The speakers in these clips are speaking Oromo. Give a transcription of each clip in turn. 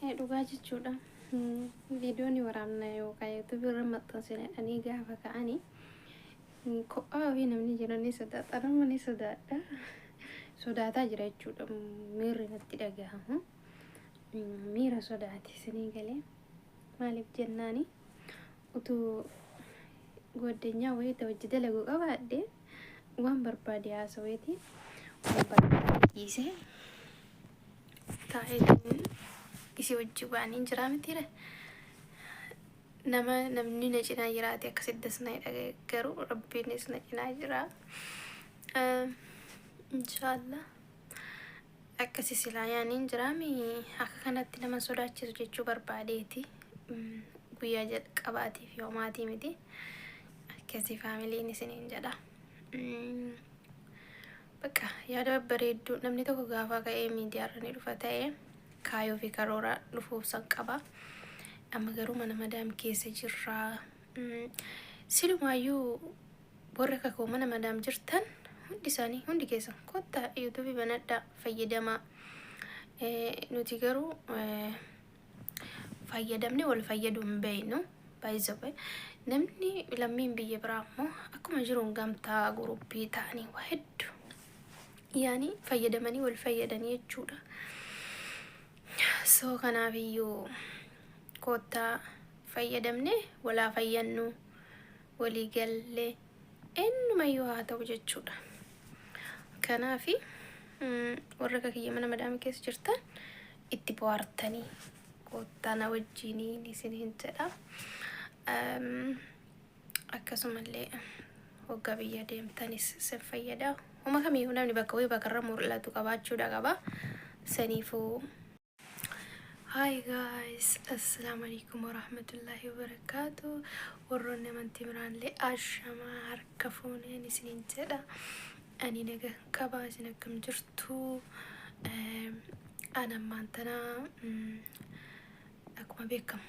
Dhugaa jechuudha. Viidiyoo ni waraabna yookaan YouTube irra maxxansina jedhanii gaafa ka'anii kophaa ofii namni jiran ni sodaata. Nama ni sodaadha. Sodaataa jira jechuudha. Miirri natti dhagahamu. Miira sodaati isinii galee. Maaliif jennaani utuu gooddanyaa wayii ta hojii dalagu qabaadhe waan barbaade haasaweeti waan barbaade dhiisee taa'eetiin isii wajji ba'anii jiraa mitiire. Nama namni na cinaa jiraate akkasitti das na jedha, garuu Rabbiinis na cinaa jira. Inshaallah akkasi silaa yaaniin jiraami akka kanatti nama sodaachisu jechuu barbaadeeti. Guyyaa jalqabaatiif yoomaatii miti. Akkasi faamiliin isiniin jedha. Bakka yaada babbareedduu namni tokko gaafa ka'ee miidiyaarra ni dhufa ta'e kaayoo fi karoora dhufuuf san qaba. Amma garuu mana madaam keessa jirra. Silumaayyuu warri akka koo mana madaam jirtan hundi isaanii, hundi keessan kottaa YouTube banadhaa, fayyadamaa. Nuti garuu fayyadamne wal fayyaduu hin beeknu. Baay'isee namni lammiin biyya biraa immoo akkuma jiruun gamtaa guruppii ta'anii waa hedduu yaani fayyadamanii wal fayyadanii jechuudha. So kanaafiyyuu koottaa fayyadamne walaa fayyannu, walii gallee eenyumayyuu haa ta'u jechuudha. Kanaafi warra akka kiyya mana madaamii keessa jirtan itti bohaartanii koottaa na wajjiniin isiniin jedha. Akkasumallee hoggaa biyya deemtanis isin fayyada. Homa kamiyyuu namni bakka wayii bakka irra mul'atu qabaachuudha qaba. Saniifuu. Hi guys, Assalamu alaikum warahmatullahi wabarakatuh. Warroonni amantii biraallee ashamaa, harka fuuneen isiniin jedha. Ani naga qaba, isin akkam jirtu? Ani ammaan tana akkuma beekamu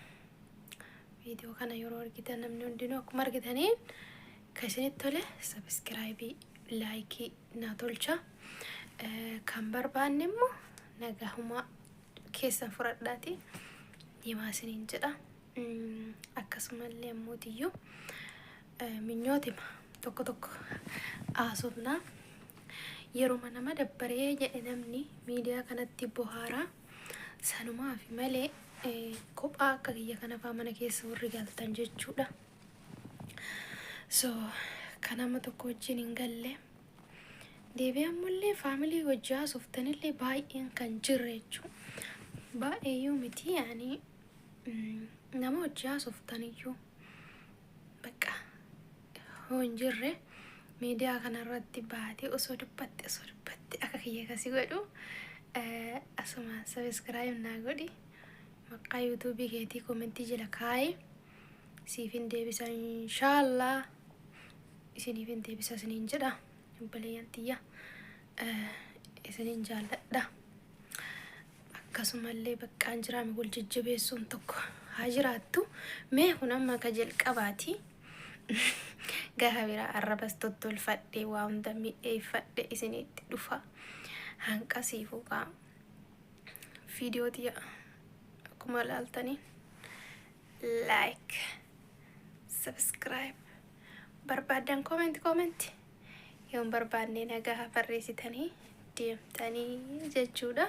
viidiyoo kana yeroo argitan namni hundinuu akkuma argitaniin kan isinitti tole subscribe, like naa tolcha. Kan barbaanne immoo nagahumaa keessan fudhadhaati deemaa isiniin jedha. Akkasumallee ammootiyyuu minyootima tokko tokko haasofnaa. Yeruma nama dabbaree jedhe namni miidiyaa kanatti bohaaraa, sanumaaf malee kophaa akka kiyya kana faa mana keessa warri galtan jechuudha. So kan nama tokko wajjin hin galle deebi'ee ammallee faamilii wajji haasoftanillee baay'een kan jirre jechuudha. Baay'eeyyuu miti, yaani nama wajji haasoftaniyyuu bakka hoo hin jirre miidiyaa kanarratti baatee osoo dubbatte akka kiyya kasi godhu asumaan subscribe naa godhi, maqaa YouTube keetii comment jala kaayi, siifin deebisa inshaallah, isiniifin deebisa isiniin jedha. Obboleeyyan tiyya, isiniin jaalladha. Akkasumallee baqqaan jiraame wal jajjabeessuun tokko haa jiraattu. Mee kun amma akka jalqabaati. Gaafa biraa arrabas tottolfadhe, waa hunda mi'eeffadhe isinitti dhufa. Hanqasiifuu kaa viidiyoo tiyya akkuma ilaaltanii like, subscribe, barbaadan comment, comment yoon barbaanne nagaa barreessitanii deemtanii jechuudha.